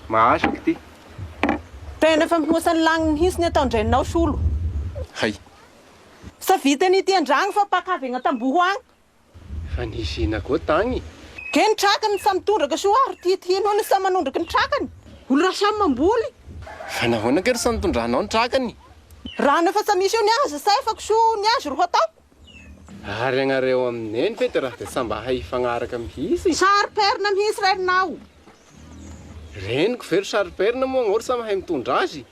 Mahasaka ity. Tena efa mihosa ny lagniny mihitsy ny ataon-dreninao Solo. Hay. Sa vitany ity andragno fa paka avy agny antamboho agny. Fa nisy nakoa tagny. Ke ny trakany samy tondraka soa ary ty ty ino samy manondraky ny trakany. Olo raha samy mamboly. Fa nahoana kay ry samy tondranao ny trakany? Rano efa sa misy eo ny azy sa efa kisoa ny azy ro hatao. Ary agnareo am neny ve de raha de sa mba hay hifagnaraka mihitsy? Sary perna mihitsy reninao. Reniko ve ry sary perna moa agnao ry sa mahay mitondra azy?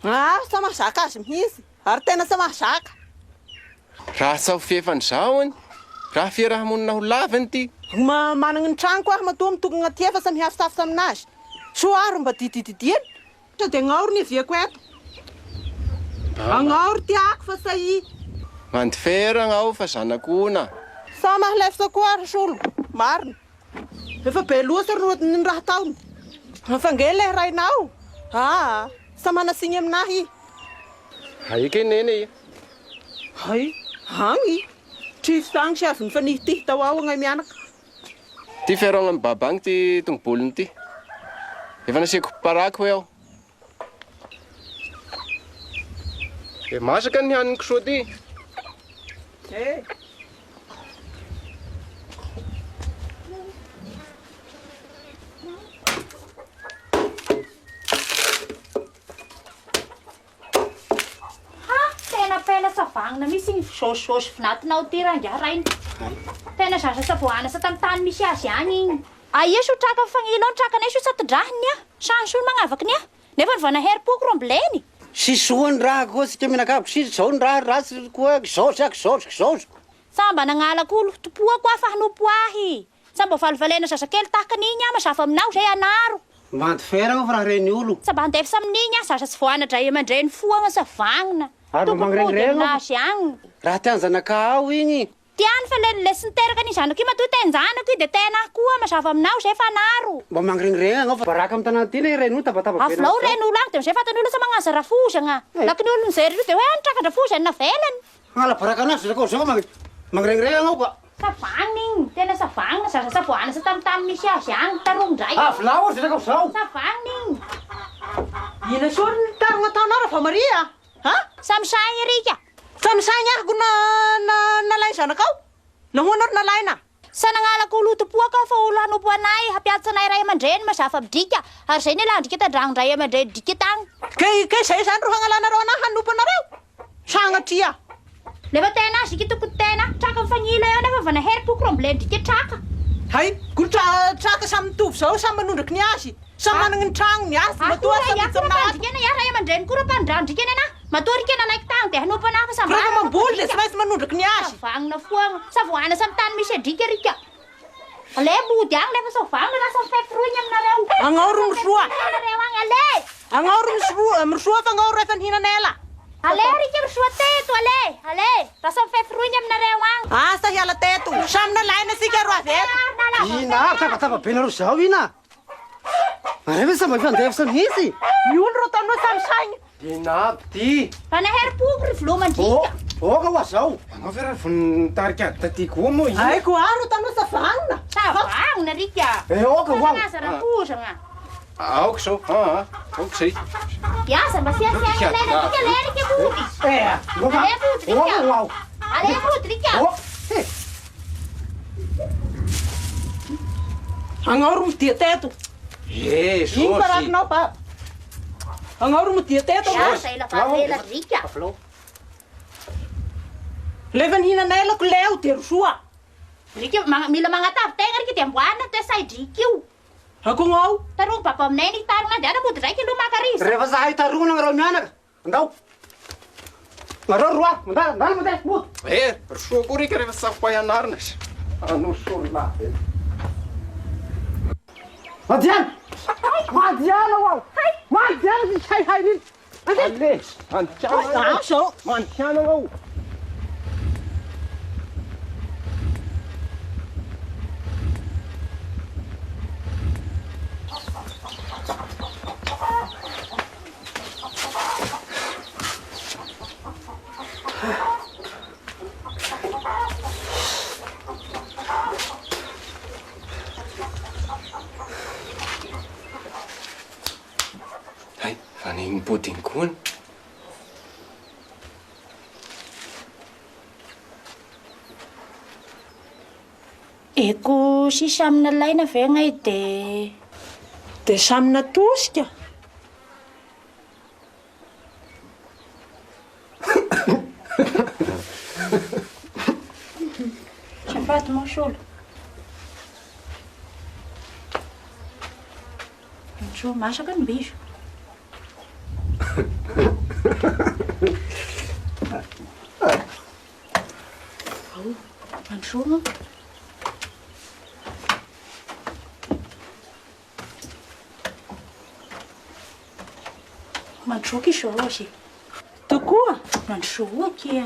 Ah, sa mahazaka azy mihitsy, ary tena sa mahazaka. Raha tsy ao fefany zao any, raha fiarahamonina ho laviny ty. Ma, managna ny tragnoko aho matoa mitokagna aty efa sa mihafitsafitsy aminazy. Soa ary mba didididiany. Sao dia agnaoro ny aviako eto. Agnaoro tiako fa sa i. Mandifera agnao fa zanak'ona. Sa mahalefitra koa ary solo, marina. Efa be loatra ro ny raha ataony. Fa nge le rainao aa sa manasigny aminahy i. Hay kay neny e. Hay, agny i. Trify agny sy avy nifanihitihy tao ao agnay mianaka. Ty fiarogna am baba agny ty tongoboliny ty. Efa nasiako paraky hoe aho. E masaka ny haniny kisoa ty. Eh. Ha! Tena pela sa vagnona mihitsy igny saosy vinatinao ty rangahy rainy. Tena zaza sa vao anasa tam tany misy azy agny igny. Aia soa traka mifagnila ao ny trakanay soa sa tondrahiny ny ahy. Sany soa ny magnavaky ny ahy. Nefa ny vao nahery poko ro amboleny. Sy soa ny raha koa tsika mianakavy sy zao ny raha ratsy koa zao sy zao sy zao. Sa mba nagnalako olo tompoako aho fa hanompo ahy. Sa mba valivalena zazakely tahaka an'igny aho mazava aminao izay anaro. Mbandy fera aho fa raha reny olo. Sa mba handefitra amin'igny aho zaza tsy voanadray aman-dreny foagna sa vagnona. Ary mba Tokony hody mangirengirena aho. aminazy agny. Raha tian-janaka ao igny. Tiany fa le le tsy niteraka an'io zanako io matoa ten-janako io de tena ahy koa mazava aminao izay fa anaro. Mba mangirengirena anao fa baraka amin'ny tanàna ty le ren'olo tabataba be Avilao anao zao. ren'olo agny de amizay fatan'olo sa magnaza rafozagna. Laky ny olo mijery io de hoe any trakan-drafozany navelany. Hanala baraka anazy zanakao zao fa mangirengirena anao ka. Savagnina igny, tena savagnina, zaza sa voanasa tamin'ny tany misy azy agny, taromy ndray. Avilao ry zanakao zao. Savagnina igny. Ina soa ny tarogna ataonao Ravamaria a? Samy sahy Erika. Samy sahy ny ahiko na na nalainy zanakao? Nahoana ry nalaina? Sa nagnalako olo hotompoako aho fa olo hanompo anay, hampianatra anay ray aman-dreny mazava midrika, ary zay nialan-drika tan-dragnon-dray aman-dreny-drika tagny. Kay kay zay zany ro hagnalanareo anah hanompo anareo? Sagnatria. Nefa tena azy ika tokony tena traka mifagnila eo nefa vao nahery poko ro mbola endrika traka. Hay, ko tra traka samy mitovy zao samy manondraky ny azy, samy managny ny tragnony azy matoa Akory samy e, miditra akory aminà ato. ampandrikena ia ray aman-dreny koa ro ampandrandrikena anah, matoa rika nanaiky tagny de hanompo anah fa Ko refa sambarana mamboly de rika. tsy maintsy manondraky ny azy. Sa vagnona foagna, sa voahana samy tany misy adrika rika. Ale mody agny nefa sao vagnona lasa mifaifiroigny aminareo. Agnao ro mirosoa. Aminareo agny ale. Agnao ro mirosoa, mirosoa fa agnao ro efa nihinana ela. Ale rika mirosoa teto ale, ale. Lasa mifaifiroigny aminareo agny. Asa hiala teto. Samy nalaina isika ro avy eto. Ina aby tabataba be nareo zao ina. Nareo ve samy mifandefitra mihitsy? Ny olo ro ataonao samy saigny. Ina aby ty? Fa nahery poko ry filoha mandrika. Oka hoa zao. Anao ve raha vao nitarika ady taty koa moa io? Haiko ary ro ataonao sa vagnona. Sa vagnona rika. Eh oka hoa. Aza rafozagna. Aoka izao, aa, aoka izay. Aza mba siasiagna lela rika le rika mody. Eh, Ale mody rika. Oka hoa. Ale mody rika. Eh. Agnao ro midia teto. Eh, Ino Georges. parakinao baba? Agnao ro midia teto. Aza ela vavy ela rika. Lefa nihinana ela ko leo de rosoa. Rika mila magnatavy tegna rika de amboarina toe saidrika io. Akognao. Tarogno baba aminay ny tarogna andehanana mody ndraiky aloha maka rivotra. Rehefa zahay tarogna nareo mianaka. Andao. Nareo roa, mandala, mandala mandeha, mody. Eh, rosoa koa rika rehefa tsy safo anarina. Anao sorona be. Madiana! Madiana ho aho! Madiana tsy hay hay niny! Allez, mandikana Ah, zao. Mandikana ao. Iny body iny koa. Eko sy samy nalaina ve ngay de... De samy natosika. Azafady moa Solo. Mandrosoa masaka ny mbizo. Ao, mandrosoa moa. Mandrosoa izao izy. Tokoa. Mandrosoa akia.